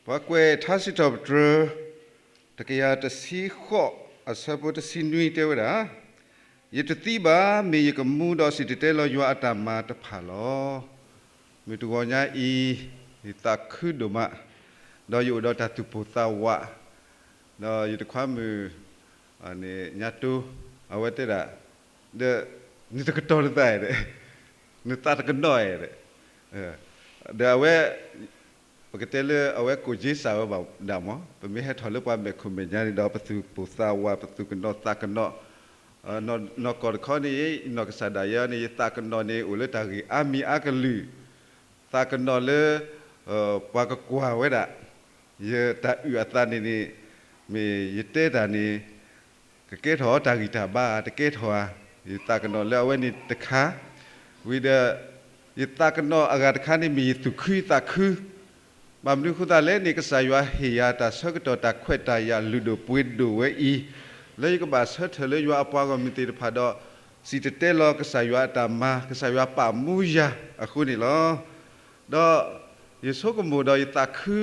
ပှၤကွဲးထါစံးထီၣ်ပတြၢၤ တကယၤတဆံဃိး အဆၢဖိတဆံနွံတဲဝဲဒၣ်, ယတသံဘၣ်, မ့ၢ်ယကမူဒီးစံၣ်တဲၤတဲလီၤယွၤအတၢ်မၤတဖၣ်လီၤ. မုၢ်တဂီၤညါအံၤ ယသးခုဒိၣ်မး, ဒီးယအိၣ်ဒီးတၢ်သူၣ်ပိၢ်သးဝး, ဒီးယတခွါမုၣ် န့ၣ် ညါတိ, အဝဲတဲဒၣ်, ဒီး နတကတီၤနသးဧါ, နသးတကနီၤဧါ, ဒီးအဝဲ ပကတဲလၢအဝဲကိၣ်က့စးဝဲဘၣ်ဒၣ်မး, ပမ့ၢ်ဟဲထီၣ်လၢပှၤမဲာ်ခိၣ်မဲာ်ညါန့ၣ်ဒီး ပသူၣ်ပိၢ်သးဝး ပသူၣ်ကနီၤသးကနီၤ, နီၢ်ကီၢ်တခီန့ၣ် နီၢ်ကစၢ်ဒၣ်ယဲန့ၣ် ယသးကနီၤန့ၣ် အိၣ်လၢတၢ်ဂ့ၢ်အါမံၤအါကလုာ်, သးကနီၤလၢ ပှၤကကွၢ်ဝဲဒၣ် ယတၢ်အုၣ်အသးန့ၣ်န့ၣ်, မ့ၢ်ယတဲတၢ်န့ၣ် ကကဲထီၣ်တၢ်ဂံၢ်တၢ်ဘါဧါ တကဲထီၣ်ဧါ, ယသးကနီၤလၢအဝဲန့ၣ်တခါ, ဝံၤဒီး ယသးကနီၤအဂၤတခါန့ၣ် မ့ၢ်ယသူၣ်ခုယသးခု, ဘၣ်မနုၤအဃိသတးလဲၣ်န့ၣ် ကစၢ်ယွၤဟ့ၣ်ယၤတၢ်ဆၢကတီၢ်တၢ်ခွဲးတၢ်ယာ်လုၢ်ဒိၣ်ပှ့ၤဒိၣ်ဝဲအံၤ, လၢယကဘၣ်ဆၢထၢၣ်လၢယွၤအပှၤဂီၢ်မုၢ်သ့ၣ်တဖၣ်ဒီး စံၣ်တဲၤတဲလီၤကစၢ်ယွၤအတၢ်မၤ ကစၢ်ယွၤပာ်မူယၤအဃိန့ၣ်လီၤ. ဒီးယဆိကမိၣ်ဒီးယသးခု,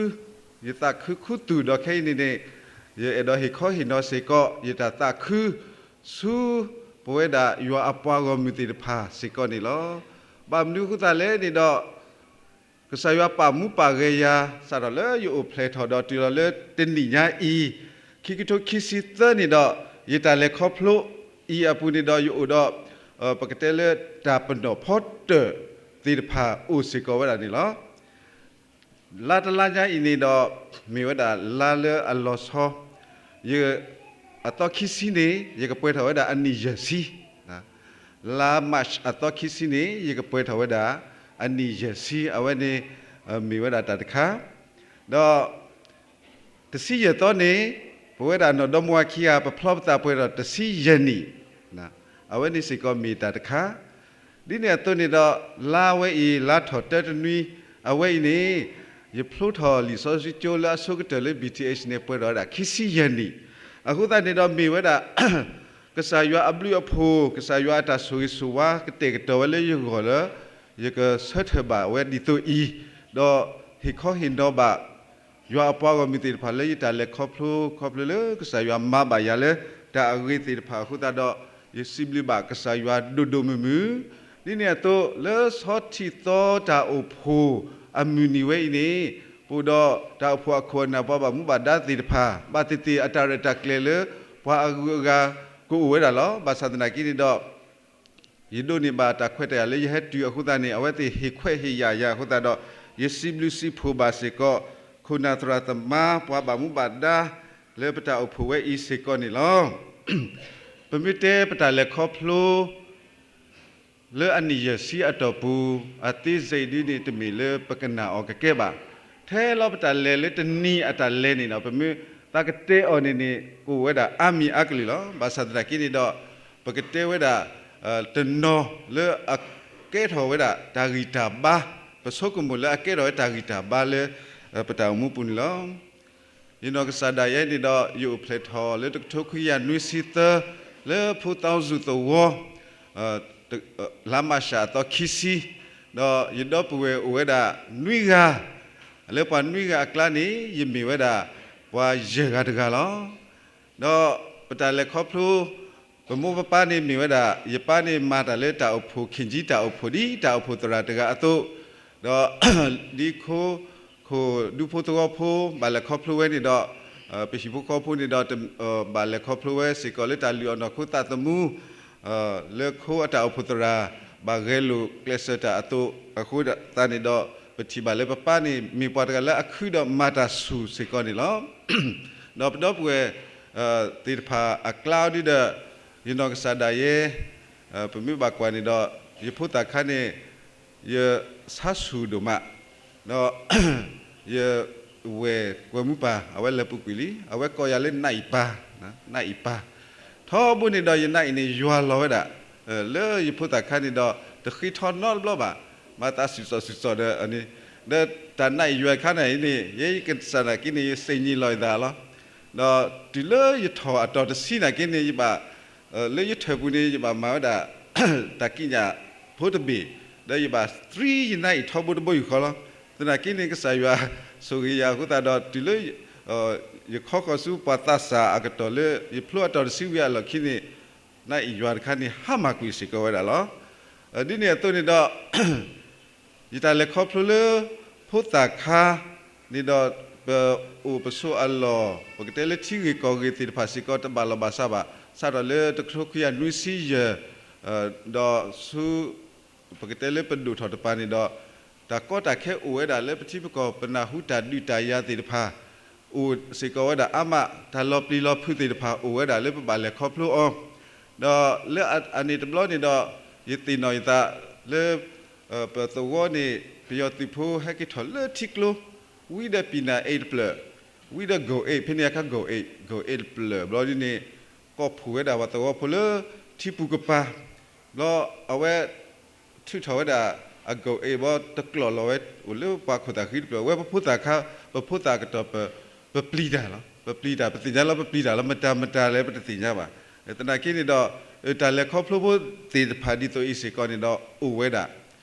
ယသးခုခူသူၣ်ဒီးခဲအံၤန့ၣ်န့ၣ်, ယအဲၣ်ဒိးဟ့ၣ်ခီဟ့ၣ်နီၤစ့ၢ်ကီး ယတၢ်သးခု ဆူပဝဲဒၣ်ယွၤအပှၤဂီၢ်မုၢ်သ့ၣ်တဖၣ်စ့ၢ်ကီးန့ၣ်လီၤ. ဘၣ်မနုၤအဃိသတးလဲၣ်န့ၣ်ဒီး ကစၢ်ယွၤပာ်မူပာ်ဂဲၤယၤ စးထီၣ်လၢယအိၣ်ဖျဲၣ်ထီၣ်ဒီးတုၤလီၤလၢတနံၣ်ညါအံၤ, ခံကထိခံဆံသၢန့ၣ်ဒီး ယတၢ်လဲၤခီဖျိအံၤအပူၤန့ၣ်ဒီး ယအိၣ်ဒီး ပကတဲလၢတၢ်ပနီၣ်ဖီတၢၣ်သ့ၣ်တဖၣ်အိၣ်စ့ၢ်ကီးဝဲဒၣ်န့ၣ်လီၤ. လါတလါညါအံၤန့ၣ်ဒီး မ့ၢ်ဝဲဒၣ်လါလၢအလီၤဆီ, ယ အသီခံဆံန့ၣ် ယကပှဲၤထီၣ်ဝဲဒၣ်အနံၣ်ယဲၢ်ဆံ, လါ March အသီခံဆံန့ၣ် ယကပှဲၤထီၣ်ဝဲဒၣ် အနံၣ်ယဲၢ်ဆံ အဝဲန့ၣ် မ့ၢ်ဝဲဒၣ်တၢ်တခါ, ဒီး တဆံယဲၢ်သီန့ၣ် ပဝဲဒၣ်နီၢ်ဒီမါဝၤခံဂၤ ပဖျီပသးပှဲၤထီၣ်တဆံယဲၢ်နံၣ်, အဝဲန့ၣ်စ့ၢ်ကီးမ့ၢ်တၢ်တခါ, ဒ်န့ၣ်အသိးန့ၣ်ဒီး လါဝဲအံၤ လါထီၣ်တၢတနွံ အဝဲအံၤန့ၣ် ယဖျိထီၣ်လံာ်စီဆှံကၠိလၢအဆိကတၢၢ်လၢ ဘီၣ်ထံၣ်အ့ၣ်ၣ်န့ၣ် ပှဲၤထီၣ်ဝဲဒၣ်ခံဆံယဲၢ်နံၣ်, အဃိသတးန့ၣ်ဒီးမ့ၢ်ဝဲဒၣ် ကစၢ်ယွၤအဘျုးအဖှိၣ် ကစၢ်ယွၤအတၢ်ဆိၣ်ဂ့ၤဆိၣ်ဝါ ကတဲာ်ကတီၤဝဲလၢယဂီၢ်လၢ ယကဆၢထၢၣ်ဘၣ်ဝဲဒ်သိးအံၤ, ဒီးဟ့ၣ်ခီဟ့ၣ်နီၤဘၣ် ယွၤအပှၤဂီၢ်မုၢ်သ့ၣ်တဖၣ်လၢယတၢ်လဲၤခီဖျိ ခီဖျိလၢကစၢ်ယွၤမၤဘၣ်ယၤလၢ တၢ်အဂ့ၤသ့ၣ်တဖၣ်အဃိသတးဒီး ယစံးဘျုးဘၣ်ကစၢ်ယွၤဒိၣ်ဒိၣ်မုၢ်မုၢ်, ဒ်န့ၣ်အသိး လၢဆီထံၣ်သီတၢ်အိၣ်ဖှိၣ်အမုၢ်နံၤဝဲအံၤန့ၣ် ပအိၣ်ဒီးတၢ်အိၣ်ဖှိၣ်အခိၣ်အနၢ် ပှၤဘၣ်မူဘၣ်ဒါသ့ၣ်တဖၣ် ဘၣ်သ့ၣ်သ့ၣ်အတၢ်ရဲၣ်တၢ်ကျဲၤလၢ ပှၤအဂုၤအဂၤကအိၣ်ဝဲဒၣ်လီၤ. ဘၣ်ဆၣ်သနာ်က့န့ၣ်ဒီး ယဒိးန့ၢ်ဘၣ်တၢ်ခွဲးတၢ်ယာ်လၢယဟဲတုၤအဃိသတးန့ၣ် အဝဲသ့ၣ်ဟ့ၣ်ခွဲးဟ့ၣ်ယာ်ယၤအဃိသတးဒီး ယစံးဘျုးစံးဖှိၣ်ဘၣ်စ့ၢ်ကီး ခိၣ်နၢ်သရၣ်သမါ ပှၤဘၣ်မူဘၣ်ဒါ လၢပတၢ်အိၣ်ဖှိၣ်ဝဲအံၤစ့ၢ်ကီးန့ၣ်လီၤ. ပမ့ၢ်တဲပတၢ်လဲၤခီဖျိ လၢအနံၣ်ယဲၢ်ဆံအတီၢ်ပူၤ အသ့စဲးဒ်န့ၣ် တမ့ၢ်လၢပကနၣ်အီၤကကဲဘၣ်. ထဲလီၤပတၢ်လဲၤလၢတနံၤအတၢ်လဲၤန့ၣ်ဒီး ပမ့ၢ်သးကတဲအီၤန့ၣ်န့ၣ် ကအိၣ်ဝဲဒၣ်အါမံၤအါကလုာ်လီၤ. ဘၣ်ဆၣ်သနာ်က့န့ၣ်ဒီး ပကတဲဝဲဒၣ် တနီၤလၢအကဲထီၣ်ဝဲဒၣ်တၢ်ဂံၢ်တၢ်ဘါ, ပဆိကမိၣ်လၢအကဲထီၣ်ဝဲတၢ်ဂံၢ်တၢ်ဘါလၢ ပတၢ်အိၣ်မူပူၤန့ၣ်လီၤ. ယနီၢ်ကစၢ်ဒၣ်ယဲန့ၣ်ဒီး ယအိၣ်ဖျဲၣ်ထီၣ်လၢတကထိခွံကယၤနွံဆံသၢ လၢဖိသီစူၢ်သဝီ လါမးရှးအသီခံဆံ, ဒီးယဒီပုၢ်ဝဲၢ်အိၣ်ဝဲဒၣ်နွံဂၤ, လၢပှၤနွံဂၤအကျါန့ၣ် ယမ့ၢ်ဝဲဒၣ်ပှၤယဲၢ်ဂၤတဂၤလီၤ. ဒီးပတၢ်လဲၤခီဖျိ ပမိၢ်ပပၢ်န့ၣ်မ့ၢ်ဝဲဒၣ် ယပၢ်န့ၣ်မၤတၢ်လၢတၢ်အိၣ်ဖှိၣ် ခ့ၣ်ကၠံတၢ်အိၣ်ဖှိၣ် ဒ်တၢ်အိၣ်ဖှိၣ်သရၣ်တဂၤအသိး, ဒီး ဒ်ခိ ခိၣ်ဒူဖိသဝီဖိ ဘၣ်လဲၤခီဖျိဝဲန့ၣ်ဒီး ပဟံၣ်ဖိဃီဖိန့ၣ်ဒီး ဘၣ်လဲၤခီဖျိဝဲစ့ၢ်ကီးလၢတၢ်လုၢ်အီၣ်နီၢ်ခိသးသမူ လၢခိအတၢ်အိၣ်ဖှိၣ်သရၣ် ဘၣ်ဂဲၤလိာ်ကျဲးစၢးတၢ်အသိး အဃိသတးန့ၣ်ဒီး ပထံၣ်ဘၣ်လၢပပၢ်န့ၣ် မ့ၢ်ပှၤတဂၤလၢအခုဒီးမၤတၢ်ဆူၣ်စ့ၢ်ကီးန့ၣ်လီၤ. ဒီးပဒီပုၢ်ဝဲၢ် သ့ၣ်တဖၣ်အကျါဒ်ဒီး ယနီၢ်ကစၢ်ဒၣ်ယဲ ပမ့ၢ်ဘၣ်ကွၢ်န့ၣ်ဒီး ယဖိသၣ်ခါန့ၣ် ယဆါဆူၣ်ဒိၣ်မး, ဒီး ယဝဲၢ်ကွဲၢ်မူပၢ် အဝဲလဲၤပူၤကွံာ်လံ, အဝဲကိးယၤလၢနးအံၤပၢ်, နးအံၤပၢ်, ထီဘိန့ၣ်ဒီးယနးအံၤန့ၣ် ယွၤလီၤဝဲဒၣ်, လၢယဖိသၣ်ခါန့ၣ်ဒီး တဃ့ထီနီတဘျီဘၣ်, မၤသးစူၤစီၣ်စူၤစီၣ်ဒီးန့ၣ်, ဒီးတၢ်နးအံၤယွၤခါန့ၣ်န့ၣ် ယဲယကစၢ်နာ်က့န့ၣ် ယစ့ၣ်ညီၣ်လီၤယသးလီၤ. ဒီးတုၤလၢယထီၣ်အတီၤတဆံနာ်က့န့ၣ် ယဘၣ် လၢယထၢၣ်ပူၤန့ၣ် ယဘၣ်မၤဝဲဒၣ် တၢ်ကံးညာ်ဖိတဘ့ၣ်, ဒီးယဘၣ်သံယနးအံၤထီဘိတဘိယူၢ်ဃီလီၤ. သနာ်က့န့ၣ် ကစၢ်ယွၤ ဆိၣ်ဂ့ၤယၤအဃိသတးဒီး တုၤလၢ ယခီဃီၤဆူပှၤသးစၢ်အကတီၢ်လၢ ယဖျိအတီၤတဆံဝံၤအလီၢ်ခံန့ၣ်, နအံၤယွၤတခါန့ၣ် ဟါမၢ်ကွံာ်စ့ၢ်ကီးဝဲဒၣ်လီၤ. ဒ်န့ၣ်အသိးန့ၣ်ဒီး ယတၢ်လဲၤခီဖျိလၢ ဖိသၣ်ခါန့ၣ်ဒီး ပအိၣ်ပဆိးအလီၢ် ပကတဲလၢထံဂ့ၢ်ကီၢ်ဂ့ၢ်သ့ၣ်တဖၣ်စ့ၢ်ကီး တဘၣ်လီၢ်ဘၣ်စးဘၣ် စးထီၣ်လၢတကထိခွံကယၤနွံဆံယဲၢ် ဒီးဆူ ပကတဲလၢပဒိၣ်ထီၣ်တပၤန့ၣ်ဒီး တၢ်ကီတၢ်ခဲအိၣ်ဝဲဒၣ်လၢပထံပကီၢ် ပနၢ်ဟူတၢ်ဒုးတၢ်ယၤသ့ၣ်တဖၣ် အိၣ်စ့ၢ်ကီးဝဲဒၣ်အါမး တၢ်လီၤပျံၤလီၤဖုးသ့ၣ်တဖၣ်အိၣ်ဝဲဒၣ်လၢပဘၣ်လဲၤခီဖျိအီၤ, ဒီးလၢအန့ၣ်တဘျီန့ၣ်ဒီး ယသ့ၣ်နီၣ်ယသးလၢ ပသဝီန့ၣ် ပယီၤသုးဖိဟဲက့ၤထီၣ်လၢထံကျိ ဝံၤဒီးပံၢ်နၢ်အ့ၣ်တဖျၢၣ်, ဝံၤဒီး ဂိၣ်အ့ၣ် ဖဲန့ၣ်အခါ ဂိၣ်အ့ၣ် ဂိၣ်အ့ၣ်တဖျၢၣ်ဘျီဒ်န့ၣ် ကိးဖှိၣ်ဝဲဒၣ်ပှၤသဝီဖိလၢထံပူၤကပၤ ဘျီအဝဲ ထုးထီၣ်ဝဲဒၣ်အဂိၣ်အ့ၣ်ဘီတကျိာ်လီၤဝဲ အိၣ်လၢပှၤခိၣ်သၣ်ဃံတဖျၢၣ် ဝဲပဖိသၣ်ခါ ပဖိသၣ်ကတီၢ် ပပျံၤတၢ်လီၤ ပပျံၤတၢ် ပသ့ၣ်ညါလီၤ ပပျံၤတၢ်လီၤ မတၤမတၤလဲၣ် ပတသ့ၣ်ညါဘၣ်. သနာ်က့န့ၣ်ဒီး တၢ်လဲၤခီဖျိဖိသ့ၣ်တဖၣ်ဒ်သိးအံၤစ့ၢ်ကီးန့ၣ်ဒီးအိၣ်ဝဲဒၣ်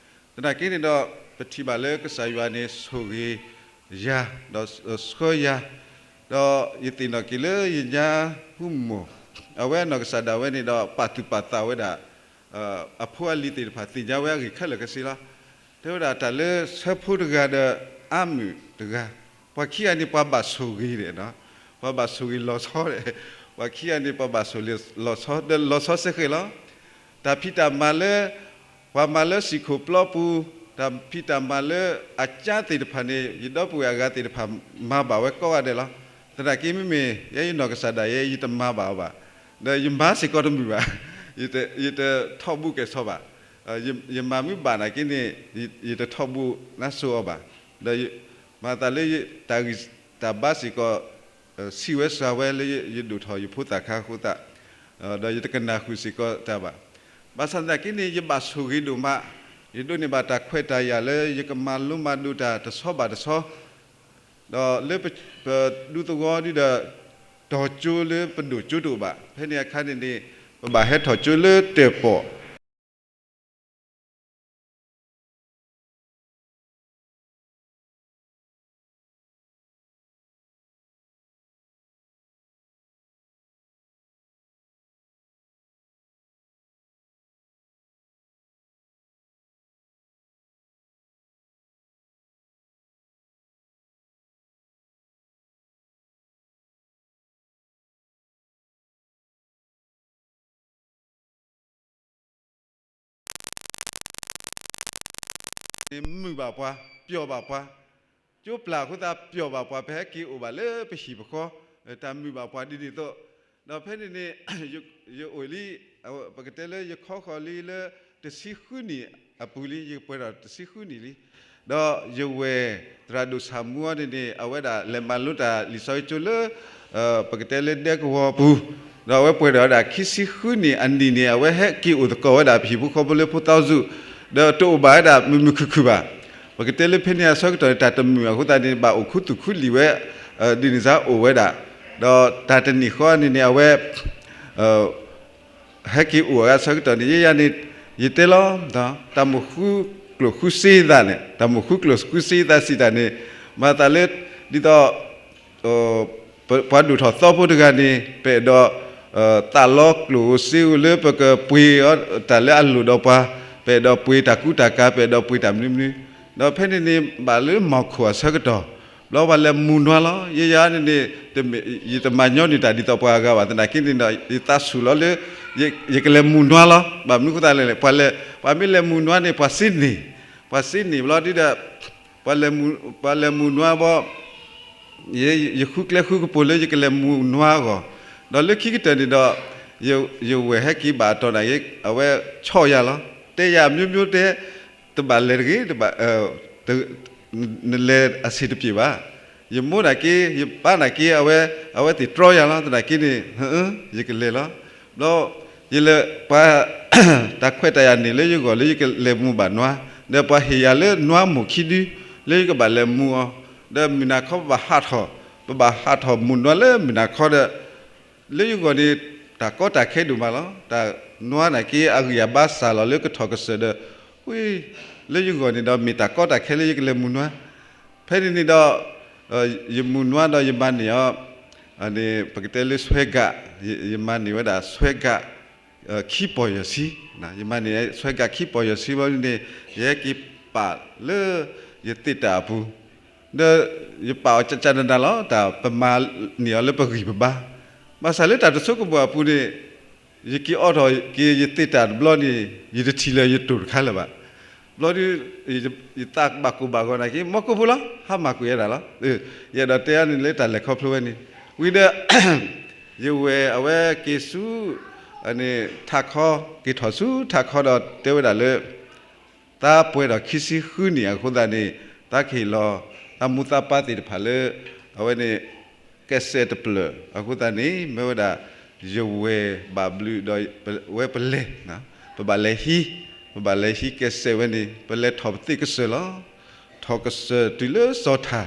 သနာ်က့န့ၣ်ဒီး ပထံၣ်ဘၣ်လၢကစၢ်ယွၤန့ၣ်ဆိၣ်ဂ့ၤယၤ ဒီးဆှၢယၤ, ဒီးယသ့ၣ်နီၣ်က့ၤလၢယညါဟူမီၢ် အဝဲအနီၢ်ကစၢ်ဒၣ်ဝဲန့ၣ်ဒီး ပာ်သူၣ်ပာ်သးဝဲဒၣ် အဖိအလံၤသ့ၣ်တဖၣ်သ့ၣ်ညါဝဲအဂ့ၢ်ခဲလၢာ်ခဲဆ့လီၤ. တဲဝဲဒၣ်တၢ်လၢဆၢဖိတဂၤဒီး အါမုၢ်တဂၤ, ပှၤခံဂၤန့ၣ်ပှၤဘၣ်ဆိၣ်ဂ့ၤဒီး ပှၤဘၣ်ဆိၣ်ဂ့ၤလီၤဆီဒီး ပှၤခံဂၤန့ၣ်ပှၤဘၣ်ဆိၣ်ဂ့ၤလီၤဆီ ဒီးလီၤဆီစ့ၢ်ကီးလီၤ. တၢ်ဖံးတၢ်မၤလၢ ပှၤမၤလၢစံၣ်ခိၣ်ပျီပူၤ, တၢ်ဖံးတၢ်မၤလၢအကၠါသ့ၣ်တဖၣ်န့ၣ် ယဒီပုၢ်ဝဲၢ်အဂၤသ့ၣ်တဖၣ်မၤဘၣ်ဝဲကိးဂၤဒဲးလီၤ. သနာ်က့မ့မ့ၢ် ယဲယနီၢ်ကစၢ်ဒၣ်ယဲ ယတမၤဘၣ်အီၤဘၣ်. ဒီးယမၤစ့ၢ်ကီးတမုာ်ဘၣ်. ယတထီၣ်ဘူၣ်ကဲၣ်ဆိးဘၣ်. ယမၤမုၢ်ဘၣ်နာ်က့န့ၣ် ယတထီၣ်ဘူၣ်နါစိၤအီၤဘၣ်. ဒီးမၤသးလၢတၢ်ဂံၢ်တၢ်ဘါစ့ၢ်ကီး ဆံးဝဲစှၤဝဲလၢယဒိၣ်ထီၣ်ယဖိသၣ်ခါအဃိသတး ဒီးယတကနၣ်ဃုာ်စ့ၢ်ကီးတၢ်ဘၣ်. ဘၣ်ဆၣ်သနာ်က့န့ၣ် ယဘၣ်ဆိၣ်ဂ့ၤဒိၣ်မး, ယဒိးန့ၢ်ဘၣ်တၢ်ခွဲးတၢ်ယာ်လၢယကမၤလိမၤဒိးတၢ်တဆီဘၣ်တဆီ, ဒီးလၢပဒူသဝီဒ်ဒီး တီၤကၠိလၢပဒိၣ်ကၠိတအိၣ်ဘၣ်. ဖဲန့ၣ်အခါန့ၣ်န့ၣ် ပဘၣ်ဟဲထီၣ်ကၠိလၢတၢၣ်ပီၣ် န့ၣ်မုာ်ဘၣ်ပှၤ, ပျီၣ်ဘၣ်ပှၤ, ကၠိပျၢ်အဃိသတးပျီၣ်ဘၣ်ပှၤ ပဟဲက့ၤအိၣ်ဘၣ်လၢပဟံၣ်ပဃီ, တၢ်မုာ်ဘၣ်ပှၤဒ်န့ၣ်အသိး, ဒီးဖဲန့ၣ်န့ၣ် ယအိၣ်လံ, ပကတဲလၢယခီဃီၤလံလၢ တဆံဃုနံၣ်အပူၤလံ, ယပှဲၤဒီးတဆံဃုနံၣ်လံ. ဒီးယဝဲၢ်သရၣ်ဒိၣ်ဆၣ်မူအီၤန့ၣ်န့ၣ် အဝဲဒၣ်လဲၤမၤလိတၢ်လံာ်စီဆှံကၠိလၢ ပကတဲလၢဒဲကဝီၤပူၤ, ဒီးအဝဲပှဲၤဒီးဝဲဒၣ်ခံဆံဃုနံၣ်အနံၣ်န့ၣ် အဝဲဟဲက့ၤအိၣ်သကိးဝဲဒၣ်ပဟံၣ်ဖိဃီဖိလၢဖိသီစူၣ်, ဒီးတအိၣ်ဘၣ်ဝဲဒၣ်မုာ်မုာ်ခုၣ်ခုၣ်ဘၣ်. ပကတဲလၢဖဲန့ၣ်အဆၢကတီၢ်န့ၣ် တၢ်တမုာ်အဃိသတးန့ၣ် ဘၣ်အိၣ်ခူသူၣ်ခူလံာ်ဝဲ ဒ်န့ၣ်စ့ၢ်အိၣ်ဝဲဒၣ်, ဒီးတၢ်တနံၤဃီန့ၣ်န့ၣ် အဝဲ ဟဲက့ၤအိၣ်အဂၤဆၢကတီၢ်န့ၣ် ယဲယၤန့ၣ် ယတဲလီၤ, တၢ်မုာ်ဃူကျိၣ်ဃူစ့သးန့ၣ် တၢ်မုာ်ဃူကျိၣ်ဃူစ့သးစံးတၢ်န့ၣ် မၤသးလၢ ဒ်သိး ပှၤဒိၣ်ထီၣ်သီဖိတဂၤန့ၣ် ပအဲၣ်ဒိး သးလီကျိၣ်ဧိၤစ့ဧိၤလၢပကပှ့ၤအီၤတၢ်လၢအလိၣ်ဒီးပှၤ, ပအဲၣ်ဒိးပှ့ၤတၢ်ကူတၢ်ကၤ ပအဲၣ်ဒိးပှ့ၤတၢ်မနုၤမနုၤ, ဒီးဖဲန့ၣ်န့ၣ် ဘၣ်လၢမီၢ်ခိၣ်အဆၢကတီၢ် ဘျီပှၤလဲၤမူနွါလီၤ. ယဲယၤန့ၣ်န့ၣ် ယတမၤညီနုၢ်တၢ်ဒ်သိးပှၤအဂၤဘၣ် သနာ်က့န့ၣ်ဒီး ယသးဆူၣ်လီၤလၢ ယကလဲၤမူနွါလီၤ. ဘၣ်မနုၤအဃိသတးလဲၣ်န့ၣ် ပှၤမ့ၢ်လဲၤမူနွါန့ၣ် ပှၤစ့န့ၢ်, ပှၤစ့န့ၢ်ဘျီဒ်ဒီး ပှၤလဲၤမူနွါဘီ ယဃုကျဲဃုကပူၤလၢယကလဲၤမူနွါအဂီၢ်, ဒီးလၢခံကတၢၢ်န့ၣ်ဒီး ယဝဲၢ်ဟဲက့ၤဘၣ်အတီၢ်န့ၣ် အဝဲဆီၣ်ယၤလီၤ. တဲယၤမျိုးမျိုးတဲ တဘၣ်လဲၤတဂ့ၤ, နလဲၤအဆံးတပျ့ၤဘၣ်. ယမိၢ်နာ်က့ ယပၢ်နာ်က့ အဝဲသ့ၣ်တြီယၤလီၤ. သနာ်က့န့ၣ် ယကလဲၤလီၤ. ဘျီ ယလဲၤပှၤ တၢ်ခွဲးတၢ်ယာ်န့ၣ်လၢယဂီၢ်လၢယကလဲၤမူဘၣ်နွါ, ဒီးပှၤဟ့ၣ်ယၤလၢနွါမိၢ်ခံဒု လၢယကဘၣ်လဲၤမူအီၤ, ဒီးမုၢ်နၤခီပဘၣ်ဟးထီၣ်, ပဘၣ်ဟးထီၣ်မူနွါလၢမုၢ်နၤခီဒီး လၢယဂီၢ်န့ၣ် တၢ်ကီတၢ်ခဲဒိၣ်မးလီၤ. တၢ်နွါနာ်က့ အဂံၢ်အဘါစှၤလီၤလၢကထီၣ်ကစၢၢ်ဒီး လၢယဂီၢ်န့ၣ်ဒီး မ့ၢ်တၢ်ကီတၢ်ခဲလၢယကလဲၤမူနွါ. ဖဲန့ၣ်န့ၣ်ဒီး ယမုၢ်နွါဒီးယမၤန့ၢ်အီၤ, န့ၣ် ပကတဲလၢစွဲကး, ယမၤန့ၢ်ဝဲဒၣ်စွဲကး ခံပီၢ်ယဲၢ်ဆံ, ယမၤန့ၢ်စွဲကးခံပီၢ်ယဲၢ်ဆံဘျီန့ၣ် ယဟဲက့ၤပာ်လၢယသ့ၣ်တၢ်အပူၤ, ဒီးယပာ်အီၤကကနနၤလီၤ, တၢ်ပမၤန့ၢ်အီၤလၢပဂံၢ်ပဘါ, ဘၣ်ဆၣ်လၢတၢ်တဆိကမိၣ်အပူၤန့ၣ် ယက့ၤအိးထီၣ်က့ၤယသ့ၣ်တၢ်တဘျီန့ၣ် ယတထံၣ်လၢၤယတိၢ်တခါလၢၤဘၣ်. ဘျီဒုး ယသးဘၣ်ကိၢ်ဘၣ်ဂီၤနာ်က့ မီၢ်ကိၢ်ဖိလီၤ ဟါမၢ်ကွံာ်ဝဲဒၣ်လီၤ. ယအဲၣ်ဒိးတဲအီၤန့ၣ်လၢတၢ်လဲၤခီဖျိဝဲန့ၣ်, ဝံၤဒီး ယဝဲၢ်အဝဲက့ၤဆူ ထးခီ, က့ၤထီၣ်ဆူထးခီဒီးတဲဝဲဒၣ်လၢ သးပှဲၤဒီးခံဆံဃုနံၣ်အဃိသတးန့ၣ် သးကဟ့ၣ်လီၤ သးမိၢ်သးပၢ်သ့ၣ်တဖၣ်လၢ အဝဲန့ၣ် ကဲးစဲးတဖျၢၣ်အဃိသတးန့ၣ် မ့ၢ်ဝဲဒၣ် ယဝဲၢ်ဘၣ်ဘျုးဒီးဝဲပလဲၤ, ပဘၣ်လဲၤဟံး, ပဘၣ်လဲၤဟံးကဲးစဲးဝဲန့ၣ် ပလဲၤထီၣ်ပသ့ၣ်ကစၢၢ်လီၤ. ထီၣ်ကစၢၢ်တုၤလၢစီၤထၣ်,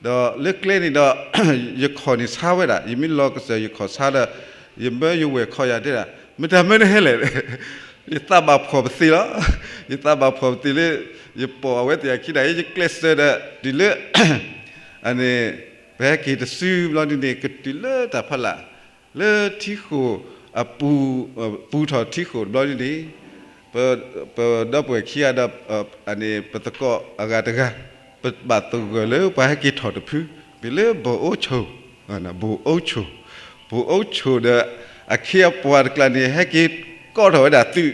ဒီးလၢကျဲန့ၣ်ဒီး ယခီၣ်န့ၣ်ဆါဝဲဒၣ်, ယမ့ၢ်လီၤကစၢၢ်ယခီၣ်ဆါဒီး ယမၢယဝဲၢ်ခီယၤတဲဒၣ် မတၤမၢနဟဲလဲၣ်, ယသးဘၣ်ဖှီၣ်ပသ့ၣ်လီၤ. ယသးဘၣ်ဖှီၣ်ပသ့ၣ်လၢ ယပိာ်အဝဲသ့ၣ်အခံဒၣ် ယကျဲးစၢးဒီး တုၤလၢ န့ၣ် ပဟဲက့ၤတစုဘျီဒ်န့ၣ် ကတုၤလၢတၢ်ဖီလာ် လၢထံဃိာ်အပူၤ, ပူၤထီၣ်ထံဃိာ်တဘျီဒ်န့ၣ် ပဒီပုၢ်ဝဲၢ်ခံဂၤဒီး န့ၣ် ပသကိးအဂၤတဂၤ ပဘၣ်သဂၢၢ်လၢပှၤဟဲက့ၤထီၣ်တဖု မ့ၢ်လၢဘိၣ်အိၣ်ဆိၣ်, ဘိၣ်အိၣ်ဆိၣ်, ဘိၣ်အိၣ်ဆိၣ်ဒီး အခ့အပှၤတကျါန့ၣ် ဟဲက့ၤကိးထီၣ်ဝဲဒၣ်သုး,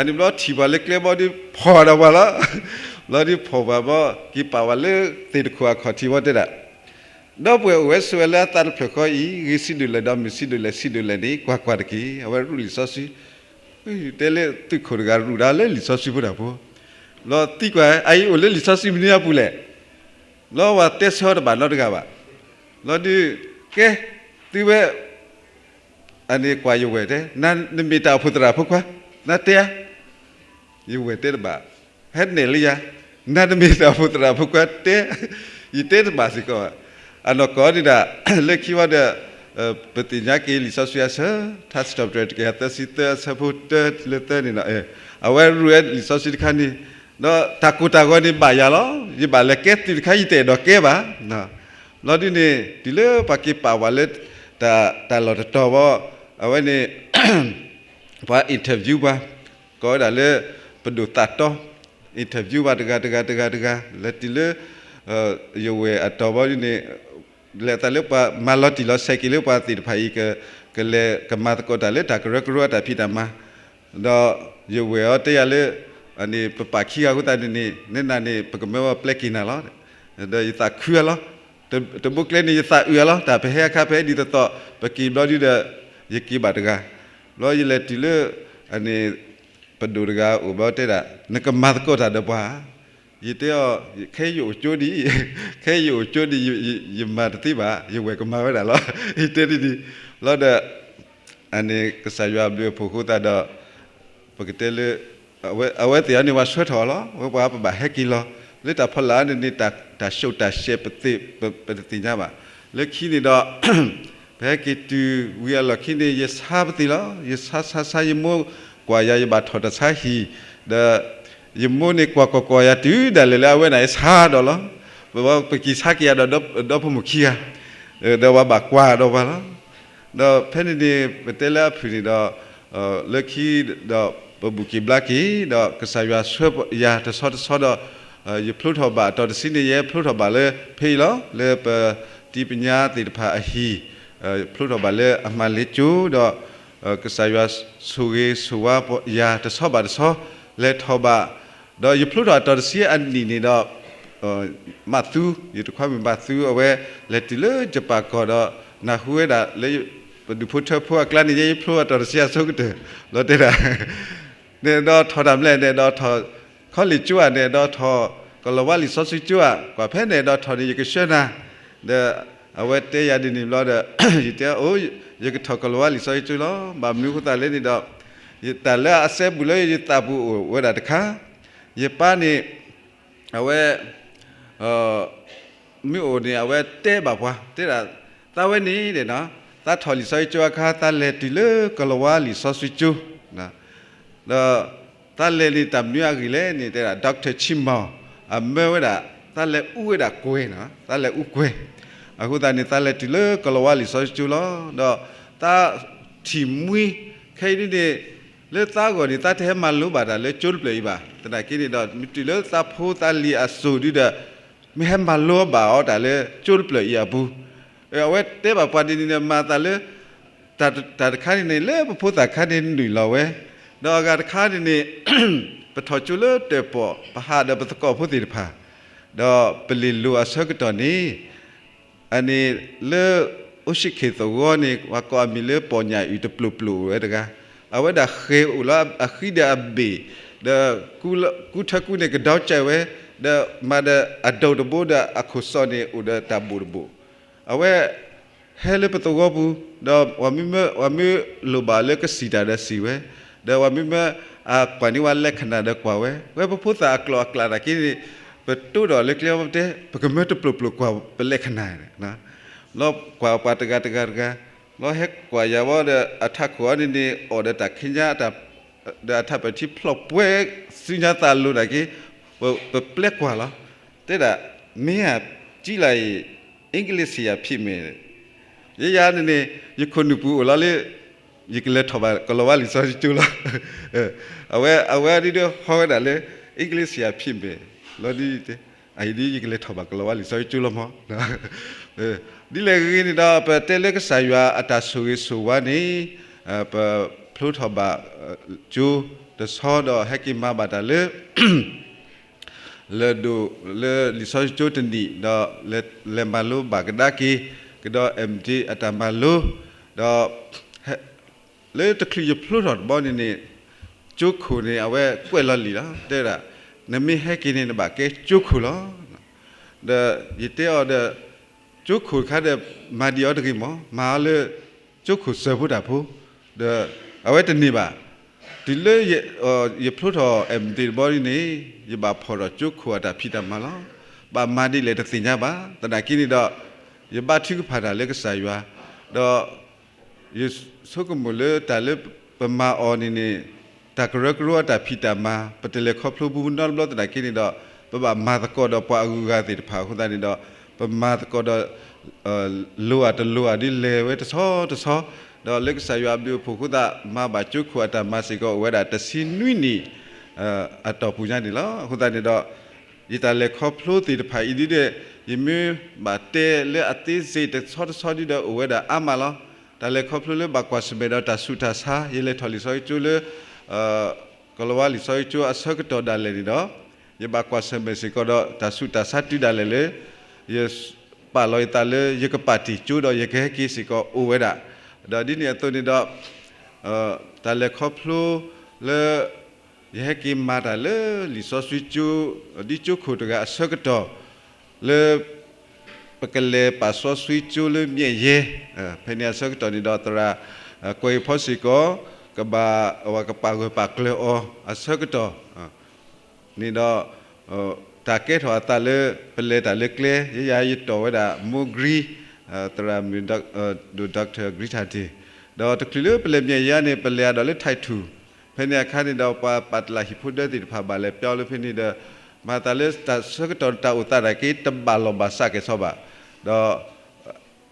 အန့ၣ်ဘျီထံၣ်ပှၤလၢကျဲဘီဒုးဖီၣ်ဒီးပှၤလီၤ. ဘျီဒုးဖီၣ်ပှၤဘီ က့ၤပာ်ဝဲလၢသ့ၣ်တခိၣ်အခီၣ်ထံးဘီတဲဒၣ် ဒီပုၢ်ဝဲၢ်အိၣ်ဝဲဆိးဝဲလၢအသးတဖျၢၣ်ဃီအံၤ ဂ့ၤဆံးဒိၣ်လဲၣ်ဒီးမုာ်ဆံးဒိၣ်လဲၣ် ဆံးဒိၣ်လဲၣ်န့ၣ် ကွၢ်ကွၢ်တက့ၢ် အဝဲရူၢ်လံာ်စီဆှံ, တဲလၢသုးခိၣ်တဂၤရူၢ်ဒၣ်လၢလံာ်စီဆှံဖိတၢ်ဖိ, ဘျီသံကွၢ် အအံၤအိၣ်လၢလံာ်စီဆှံမနုၤအပူၤလဲၣ်, ဘျီဝဲတဲဆၢအီၤတဘၣ်နီတဂၤဘၣ်, ဘျီဒုး ကဲ သုဝဲ အန့ၣ်ကွၢ်ယဝဲၢ်တဲ နမ့ၢ်တၢ်အိၣ်ဖှိၣ်သရၣ်ဖိခွါ, နတဲဧါ, ယဝဲၢ်တဲတဘၣ်, ဟဲနဲၣ်လၢယၤ, နတမ့ၢ်တၢ်အိၣ်ဖှိၣ်သရၣ်ဖိခွါတဲ, ယတဲတဘၣ်စ့ၢ်ကီး, အနီၢ်ကီၢ်န့ၣ်ဒၣ် လၢခံဝဲဒီး ပသ့ၣ်ညါက့ၤလံာ်စီဆှံအဆၢ, ထါစံးထီၣ်ပတြၢၤတကယၤသၢဆံသၢအဆၢဖိတၢလၢသၢန့ၣ်ဒီး အဝဲရူၢ်ဝဲလံာ်စီဆှံတခါန့ၣ်, ဒီးတၢ်ကိၢ်တၢ်ဂီၤန့ၣ်ဘၣ်ယၤလီၤ, ယဘၣ်လဲၤကဲသုးတခါ ယတအဲၣ်ဒိးကဲဘၣ်, ဘျီဒ်န့ၣ် တုၤလၢပှၤက့ၤပာ်ဝဲလၢ တၢ်လီၢ်တတီၤဘီ, အဝဲန့ၣ် ပှၤ interview ပှၤ, ကိးဝဲဒၣ်လၢ ပဒိၣ်သးတီ, interview ပှၤတဂၤတဂၤတဂၤတဂၤ လဲၤတုၤလၢ ယဝဲၢ်အတီၤဘီဒ်န့ၣ်, လဲၤသးလၢပှၤမၤလီၤတံၢ်လီၤဆဲးက့ၤလၢပှၤသ့ၣ်တဖၣ်အံၤ ကလဲၤကမၤသကိးတၢ်လၢတၢ်ကရၢကရိအတၢ်ဖံးတၢ်မၤ, ဒီးယဝဲၢ်အီၤတဲယၤလၢ န့ၣ် ပပာ်ခံဂၤအဃိသတးန့ၣ်န့ၣ် နဲနၤန့ၣ် ပကမၢဝဲပျဲက့ၤနၤလီၤ, ဒီးယသးခုအလီၤ, တဘိကျဲန့ၣ် ယသးအုးအလီၤ, တၢ်ပဟဲအခါ ပဟဲဒ်သိးသိး ပက့ၤဘျီဒုဒီး ယက့ၤဘၣ်တဂၤ, ဘျီယလဲၤတုၤလၢ န့ၣ် ပဒိၣ်တဂၤအိၣ်ဘျီတဲဒၣ် နကမၤသကိးတၢ်ဒီးပှၤဧါ, ယတဲအီၤ ခဲယအိၣ်ကၠိဒ်အံၤ, ခဲယအိၣ်ကၠိဒ်အံၤ ယမၤတသ့ဘၣ်, ယဝဲၢ်ကမၤဝဲဒၣ်လီၤ, ယတဲဒ်န့ၣ်, ဘျီဒီး အန့ၣ် ကစၢ်ယွၤအဘျုးအဖှိၣ်အဃိသတးဒီး ပကတဲလၢ အဝဲသ့ၣ်အံၤန့ၣ် ပှၤဆှၢထီၣ်အီၤလီၤ, ဝဲပှၤပဘၣ်ဟဲက့ၤလီၤ, လၢတၢ်ဖီလာ်န့ၣ်န့ၣ် တၢ်ဆှိးတၢ်ဆှဲးပသ့ၣ် ပတသ့ၣ်ညါဘၣ်, လၢခံန့ၣ်ဒီး ပဟဲက့ၤတုၤဝံၤအလီၢ်ခံန့ၣ် ယဆါပသ့ၣ်လီၤ, ယဆါဆါဆါ ယမိၢ်ကွၢ်ယၤ ယဘၣ်ထီၣ်တၢ်ဆါဟံၣ်, ဒီး ယမိၢ်န့ၣ်ကွၢ်ကွၢ်ကွၢ်ယၤတုၤဒၣ်လဲာ်လၢအဝဲန့ၣ် ယဆါဒီးလီၤ, ပက့ၤဆါက့ၤယၤဒီး ဒီဖိမိၢ်ခံဂၤ, ဒီးပှၤဘၣ်ကွၢ်ဒီးပှၤလီၤ, ဒီးဖဲန့ၣ်န့ၣ် ပတဲလၢအဖုၣ်န့ၣ်ဒီး လၢခံဒီး ပဘူၣ်က့ၤဘျါက့ၤ ဒီးကစၢ်ယွၤဆှၢယၤတဆီတဆီဒီး ယဖျိထီၣ်ဘၣ်အတီၤတဆံန့ၣ် ယဖျိထီၣ်ဘၣ်လၢဖဲအံၤလီၤ, လၢပတံၤပညါသ့ၣ်တဖၣ်အဟံၣ်, ဖျိထီၣ်ဘၣ်လၢအမၤလ့ကၠိဒီး ကစၢ်ယွၤဆိၣ်ဂ့ၤဆိၣ်ဝါယၤတဆီဘၣ်တဆီ လဲၤထီၣ်ဘၣ်, ဒီးယဖျိထီၣ်အတီၤတဆံအနံၣ်န့ၣ်ဒီး မးသူ, ယတခွါမုၣ်မးသူ အဝဲလဲၤတုၤလၢယပၢ်ကီၢ်ဒီး နၢ်ဟူဝဲဒၣ်လၢ ပဒူၣ်ဖိထၢဖိအကျါန့ၣ် ယဲယဖျိအတီၤတဆံအဆိကတၢၢ် လီၤတဲဒၣ်, နအဲၣ်ဒိးထီၣ်တၢ်မလဲၣ်, နအဲၣ်ဒိးထီၣ် college ကၠိဧါ, နအဲၣ်ဒိးထီၣ် ကလီၤဝါလံာ်စီဆှံကၠိဧါ, ကွၢ်ဖဲနအဲၣ်ဒိးထီၣ်န့ၣ် ယကဆှၢနၤ, ဒီးအဝဲတဲယၤဒ်န့ၣ်ဘျီဒီး ယတဲအီၤ ယကထီၣ်ကလီၤဝါလံာ်စီဆှံကၠိလီၤ, ဘၣ်မနုၤအဃိသတးလဲၣ်န့ၣ်ဒီး တၢ်လၢအစဲဘူးလၢယသးပူၤအိၣ်ဝဲဒၣ်တခါ, ယပၢ်န့ၣ် အဝဲ မ့ၢ်အိၣ်န့ၣ် အဝဲတဲဘၣ်ပှၤ တဲဒၣ် သးဝဲန့ၣ်ဒီး သးထီၣ်လံာ်စီဆှံကၠိအခါ သးလဲၤတုၤလၢကလီၤဝါလံာ်စီဆှံကၠိ, ဒီးသးလဲၤန့ၣ် တၢ်မနုၤအဂ့ၢ်လဲၣ်န့ၣ် တဲဒၣ် Doctor ချံမီၢ် အမၢဝဲဒၣ် သးလဲၤအူဝဲဒၣ်ကွဲၤနီၤ, သးလဲၤအူကွဲၤ. အဃိသတးန့ၣ် သးလဲၤတုၤလၢကီၤလၤဝါလံာ်စီဆှံကၠိလီၤ. ဒီးသးထံၣ်မှံ ခဲအံၤဒ်န့ၣ် လၢသးဂီၢ်န့ၣ် သးတဟဲမၤလိဘၣ်တၢ်လၢကၠိတဖျၢၣ်အံၤဘၣ်. သနာ်က့န့ၣ်ဒီး မ့ၢ်တုၤလၢသးဖိသးလံၤအစိၤဒုဒီး မ့ၢ်ဟဲမၤလိဘၣ်အီၤတၢ်လၢကၠိတဖျၢၣ်အံၤအပူၤ, အဝဲတဲဘၣ်ပှၤဒ်န့ၣ်ဒီး မၤသးလၢ တၢ်တခါန့ၣ်န့ၣ် လၢပဖိသၣ်ခါန့ၣ်နုာ်လီၤဝဲ, ဒီးအဂၤတခါန့ၣ်န့ၣ် ပထီၣ်ကၠိလၢတၢၣ်ပီၣ် ပဟးဒီးပသကိးဖိသ့ၣ်တဖၣ်, ဒီးပလ့ၢ်လိၤအဆၢကတီၢ်န့ၣ် အန့ၣ်လၢ အိၣ်ဆံးခ့ၣ်သဝီန့ၣ် ပှၤကိးအမံၤလၢပီၣ်ညၣ်အုၣ်တပျိာ်ပျိာ်အိၣ်ဝဲတဂၤ, အဝဲဒၣ်ဃဲၤအိၣ်လၢအဃံဒီးအဘ့ၣ်, ဒီးကူထၢကူန့ၣ်ကဒီကၠဲးဝဲ, ဒီးမၤဒီးအဒိၣ်တဘိဒီးအခိၣ်စီန့ၣ်အိၣ်ဒီးတၢ်ဘိၣ်တဘိၣ်, အဝဲ ဟဲလၢပသဝီပူၤ, ဒီးပှၤမ့ၢ်လိၣ်ဘၣ်လၢကစံးတၢ်ဒီးစံးဝဲ, ဒီးပှၤမ့ၢ်မၢအကွၢ်န့ၢ်ဝဲလဲၤခဏာ်ဒီးကွၢ်ဝဲ, ဝဲပဖိသၣ်အကျိာ်အကျဲသနာ်က့န့ၣ် ပတိဒီးလၢကျဲဝဲပတဲ ပကမၢတပျိာ်ပျိာ်ကွၢ်ပလဲၤခဏာ်န့ၣ်, ဘျီကွၢ်ပှၤတဂၤတဂၤတဂၤ, ဘျီဟဲကွၢ်ယၤဝဲဒီးအထးခိၣ်အီၤန့ၣ်န့ၣ် အီၣ်ဒီးတၢ်ခံညါ ဒီးအထးပဲာ်ထံဖျီၣ်ပှဲၤ စုညါသးလိၤသနာ်က့ ပပျဲကွၢ်လီၤ, တဲဒၣ် မ့ၢ်ဧါ ကံလၤအံၤ အ့ကလံးစယၤဖံးမဲာ် ယဲယၤန့ၣ်န့ၣ် ယခိၣ်နူာ်ပူၤအိၣ်လီၤလၢ ယကလဲၤထီၣ်ဘၣ်ကီၤလၤဝါလံာ်စီဆှံကၠိလီၤ, အဝဲအဝဲဒ်ဒီးဟီဝဲဒၣ်လၢ အ့ကလံးစယၤဖံးမဲာ် လီၤဒ် အအံၤဒ်ယကလဲၤထီၣ်ဘၣ်ကီၤလၤဝါလံာ်စီဆှံကၠိလီၤမး, ဒ်လဲၣ်ဂ့ၤဂ့ၤန့ၣ်ဒီး ပတဲလၢကစၢ်ယွၤအတၢ်ဆိၣ်ဂ့ၤဆိၣ်ဝါန့ၣ် ပဖျိထီၣ်ဘၣ် ကၠိတဆီဒီးဟဲက့ၤမၤဘၣ်တၢ်လၢ လၢဒိၣ်လၢလံာ်စီဆှံကၠိတနံၣ် ဒီးလဲၤမၤလိဘၣ်ကဒါက့ၤ ကဒီး M.Div အတၢ်မၤလိ, ဒီး လၢတချုးယဖျိထီၣ်တဘျီန့ၣ်န့ၣ် ကၠိခိၣ်န့ၣ် အဝဲကွဲးလီၤလံာ်လီၤ တဲဝဲဒၣ် နမ့ၢ်ဟဲက့ၤန့ၣ် နဘၣ်ကဲကၠိခိၣ်လီၤ, ဒီးယတဲအီၤဒီး ကၠိခိၣ်တခါဒီး မၤဒံးအီၤတဂ့ၤမး မၤအီၤလၢ ကၠိခိၣ်စၢၤဖိတၢ်ဖိ, ဒီးအဝဲတန့ၢ်ဘၣ်, တုၤလၢ ယဖျိထီၣ် M.Div တဘျီန့ၣ် ယဘၣ်ဖီၣ်ထီၣ်ကၠိခိၣ်အတၢ်ဖံးတၢ်မၤလီၤ, ဘၣ်မၤဒ်လဲၣ်တသ့ၣ်ညါဘၣ်, သနာ်က့န့ၣ်ဒီး ယဘါထုကဖၣ်တၢ်လၢကစၢ်ယွၤ, ဒီး ယဆိကမိၣ်လၢတၢ်လၢပမၤအီၤန့ၣ်န့ၣ် တၢ်ကရၢကရိအတၢ်ဖံးတၢ်မၤ ပတလဲၤခီဖျိဘူးဘူးနီတဘျီသနာ်က့န့ၣ်ဒီး ပဘၣ်မၤသကိးဒီးပှၤအဂုၤအဂၤသ့ၣ်တဖၣ်အဃိသတးန့ၣ်ဒီး ပမၤသကိးဒီး လိၤဧါတလိၤဧါဒ်လဲၣ်ဝဲတဆီတဆီ, ဒီးလၢကစၢ်ယွၤအဘျုးအဖှိၣ်အဃိသတး မၤဘၣ်ကၠိခိၣ်အတၢ်မၤစ့ၢ်ကီး အိၣ်ဝဲဒၣ်တဆံနွံနံၣ် အတီၢ်ပူၤညါန့ၣ်လီၤ. အဃိသတးန့ၣ်ဒီး ယတၢ်လဲၤခီဖျိသ့ၣ်တဖၣ်အံၤဒ်ဒီး ယမ့ၢ်ဘၣ်တဲလၢအသေးစိတ်တဆီတဆီဒ်ဒီး အိၣ်ဝဲဒၣ်အါမးလီၤ. တၢ်လဲၤခီဖျိလၢဘၣ်ကွၢ်ဆၢၣ်မဲာ်ဒီးတၢ်ဆူးတၢ်ဆါ ယလဲၤထီၣ်လံာ်စီဆှံကၠိလၢ ကီၤလၤဝါလံာ်စီဆှံကၠိအဆၢကတီၢ်ဒၣ်လဲာ်န့ၣ်ဒီး ယဘၣ်ကွၢ်ဆၢၣ်မဲာ်စ့ၢ်ကီးဒီးတၢ်ဆူးတၢ်ဆါတုၤဒၣ်လဲာ်လၢ ယပာ်လီၤယသးလၢယကပာ်တ့ၢ်ကၠိဒီးယကဟဲက့ၤစ့ၢ်ကီးအိၣ်ဝဲဒၣ်, ဒီးဒ်န့ၣ်အသိးန့ၣ်ဒီး တၢ်လဲၤခီဖျိလၢ ယဟဲက့ၤမၤတၢ်လၢလံာ်စီဆှံကၠိ ဒ်ကၠိခိၣ်တဂၤအဆၢကတီၢ် လၢ ပကလဲၤပာ်စီဆှံကၠိလၢမျဲၣ်ယဲ, ဖဲန့ၣ်အဆၢကတီၢ်န့ၣ်ဒီးသရၣ် ကွဲးဖီစ့ၢ်ကီး ကဘၣ် ကပာ်ဂၢၢ်ပာ်ကျၢၤအီၤအဆၢကတီၢ် န့ၣ်ဒီး တၢ်ကဲထီၣ်အသးလၢ ပလဲၤတၢ်လၢကျဲ ယဲယၤယတီၣ်ဝဲဒၣ် မိၢ်ဂရံ သရၣ်မုၣ် ဒိၣ် Doctor ဂရံထၣ်တ့ၢ်, ဒီးတချုးလၢပလဲၤမျဲၣ်ယဲန့ၣ် ပလဲၤအါဒီးလၢထံးထူၣ်, ဖဲန့ၣ်အခါန့ၣ်ဒီး ပှၤပာ်တလးဟံၣ်ဖိဒၢသ့ၣ်တဖၣ်ဘၣ်လဲၤပျီလၢဖဲန့ၣ်ဒီး မၤသးလၢတၢ်ဆၢကတီၢ်တၢ်အိၣ်သးနာ်က့ တဘၣ်လီၢ်ဘၣ်စးကဲၤဆီဘၣ်, ဒီး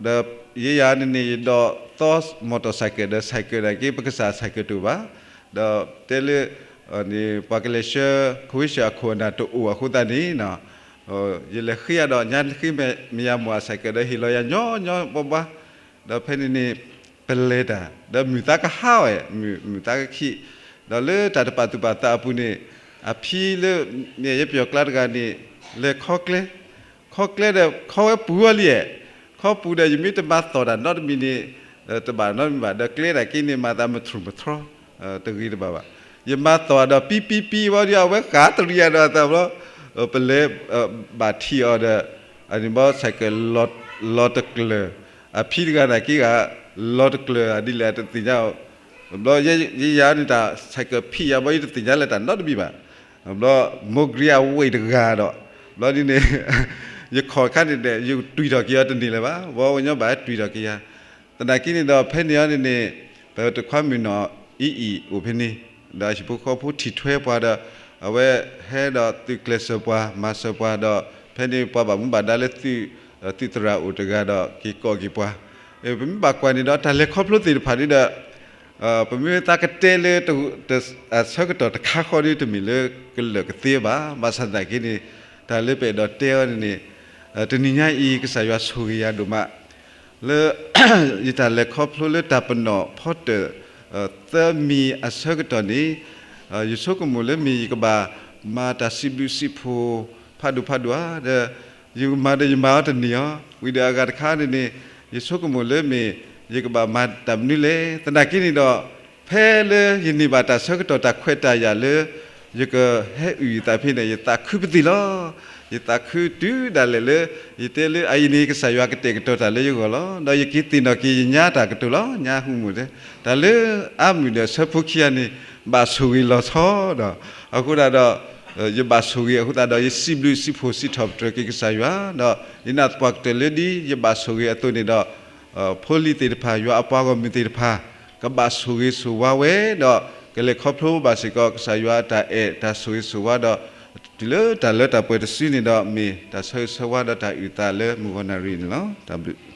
ဒီးယဲယၤန့ၣ်န့ၣ် ယဒိးသီ motorcycle ဒီး cycle နာ်က့ ပကစၢ် cycle တအိၣ်ဘၣ်, ဒီးတဲလၢ ပှၤကလဲၤဆှၢ ခဝ့ၡၢၣ်အခိၣ်အနၢ်တအိၣ်အဃိသတးန့ၣ် ယလဲၤဃ့ယၤဒီး ညါဃ့မ့ၢ်ယၤမိၢ်အ cycle ဒီးဟ့ၣ်လီၤယၤညီညီဘှါဘှါ, ဒီးဖဲန့ၣ်န့ၣ် ပလဲၤတၢ် ဒီးမုၢ်သးကဟါဝဲ မုၢ်သးကခံး, ဒီးလၢတၢ်တပာ်သူၣ်ပာ်သးအပူၤန့ၣ် အဖံလၢ မ့ၢ်ယပယီၤကျါတဂၤန့ၣ် လဲၤခီကျဲ ခီကျဲဒီး ခီဝဲပူၤဝဲလံ, ခီပူၤဒီးယမ့ၢ်တမၤသီၣ်တၢ်နီတမံၤန့ၣ် တဘၣ်နီတမံၤဘၣ်, ဒီးကျဲနာ်က့န့ၣ် မၤသးမထြူၢ်မထြီ တဂ့ၤတဘၣ်ဘၣ်. ယမၤသီၣ်ဒီးပံပံပံဝံၤဒီး အဝဲဃးတရံးယၤဒီးအသးဘျီ, ပလဲၤ ဘၣ်ထံၣ်အီၤဒီး အန့ၣ်ဘီ cycle လီၤတကျၢၤ, အဖံတဂၤနာ်က့ဂၤ လီၤတကျၢၤဒ်လဲၣ်တသ့ၣ်ညါ, ဘျီယဲယၤန့ၣ်တၢ် cycle ဖံးယၤဘီ ယတသ့ၣ်ညါလၢတၢ်နီတမံၤဘၣ်. ဘျီ မိၢ်ဂရံအဝ့ၢ်တဂၤဒီး ဘျီဒ်န့ၣ် ယခီၣ်တခါန့ၣ်ဒီး ယတွံၢ်ထီၣ်က့ၤအီၤတန့ၢ်လၢၤဘၣ်, ဝဲဝဲညီဘၣ်တွံၢ်ထီၣ်က့ၤယၤ, သနာ်က့န့ၣ်ဒီး ဖဲန့ၣ်အီၤန့ၣ်န့ၣ် ပတခွါမုၣ်နီၢ်အံအံၣ်အိၣ်ဖဲန့ၣ်, ဒီးဟံၣ်ဖိဃီဖိထံၣ်ထွဲပှၤဒီး အဝဲဟဲဒီးသုးကျဲၤစၢၤပှၤ မၤစၢၤပှၤဒီး ဖဲန့ၣ်ပှၤဘၣ်မူဘၣ်ဒါလၢသုးသရၣ်အိၣ်တဂၤဒီးက့ၤကိးက့ၤပှၤ, ပမ့ၢ်ဘၣ်ကွၢ်န့ၣ်ဒီးတၢ်လဲၤခီဖျိသ့ၣ်တဖၣ်ဒ်ဒီး ပမ့ၢ်သးကတဲလၢ အဆၢကတီၢ်တခါဃီဒီးတမ့ၢ်လၢကလၢာ်ကသ့ဘၣ်. ဘၣ်ဆၣ်သနာ်က့န့ၣ် တၢ်လၢပအဲၣ်ဒိးတဲအီၤန့ၣ်န့ၣ် တနံၤညါအံၤ ကစၢ်ယွၤဆိၣ်ဂ့ၤယၤဒိၣ်မး လၢ ယတၢ်လဲၤခီဖျိလၢတၢ်ပနီၣ်ဖီတၢၣ် သၢမံၤအဆၢကတီၢ်န့ၣ် ယဆိကမိၣ်လၢမ့ၢ်ယကဘၣ်မၤတၢ်စံးဘျုးစံးဖှိၣ်ဖးဒိၣ်ဖးဒိၣ်ဧါ, ဒီးယမၤဒီးယမၤအီၤတန့ၢ်အီၤ, ဝံၤဒီးအဂၤတခါန့ၣ်န့ၣ် ယဆိကမိၣ်လၢမ့ၢ်ယကဘၣ်မၤတၢ်မနုၤလဲၣ်. သနာ်က့န့ၣ်ဒီး ဖဲလၢယန့ၢ်ဘၣ်တၢ်ဆၢကတီၢ်တၢ်ခွဲးတၢ်ယာ်လၢ ယကဟဲအုၣ်ယသးဖဲန့ၣ် ယသးခုပသံၣ်လီၤ. ယသးခုတုၤဒၣ်လဲာ်လၢ ယတဲလၢအအံၤန့ၣ် ကစၢ်ယွၤကတဲာ်ကတီၤတၢ်လၢယဂီၢ်လီၤ. ဒီးယက့ၤသ့ၣ်နီၣ်က့ၤယညါတၢ်ကတိၤလီၤ. ညါဟူမူၣ်တဲ တၢ်လၢအါမုၢ်ဒီးဆၢဖိခံဂၤန့ၣ် ဘၣ်ဆိၣ်ဂ့ၤလီၤဆီဒီး အဃိသတးဒီး ယဘၣ်ဆိၣ်ဂ့ၤအဃိသတးဒီး ယစံးဘျုးစံးဖှိၣ်စံးထီၣ်ပတြၢၤက့ၤကစၢ်ယွၤ ဒီးယနာ်သပှၢ်ကတၢၢ်လၢဒ်ယဘၣ်ဆိၣ်ဂ့ၤအသိးန့ၣ်ဒီး ဖိလံၤသ့ၣ်တဖၣ် ယွၤအပှၤဂီၢ်မုၢ်သ့ၣ်တဖၣ် ကဘၣ်ဆိၣ်ဂ့ၤဆိၣ်ဝါဝဲဒီး ကလဲၤခီဖျိဘၣ်စ့ၢ်ကီး ကစၢ်ယွၤအတၢ်အဲၣ်တၢ်ဆိၣ်ဂ့ၤဆိၣ်ဝါဒီး တုၤလၢတၢ်လၢတၢ်ပှဲၤတစုန့ၣ်ဒီး မ့ၢ်တၢ်ဆၢဂ့ၤဆၢဝါဒီးတၢ်အုၣ်သးလၢမုၢ်ဂီၤနၣ်ရံၣ်န့ၣ်လီၤ. တၢ်ဘျုး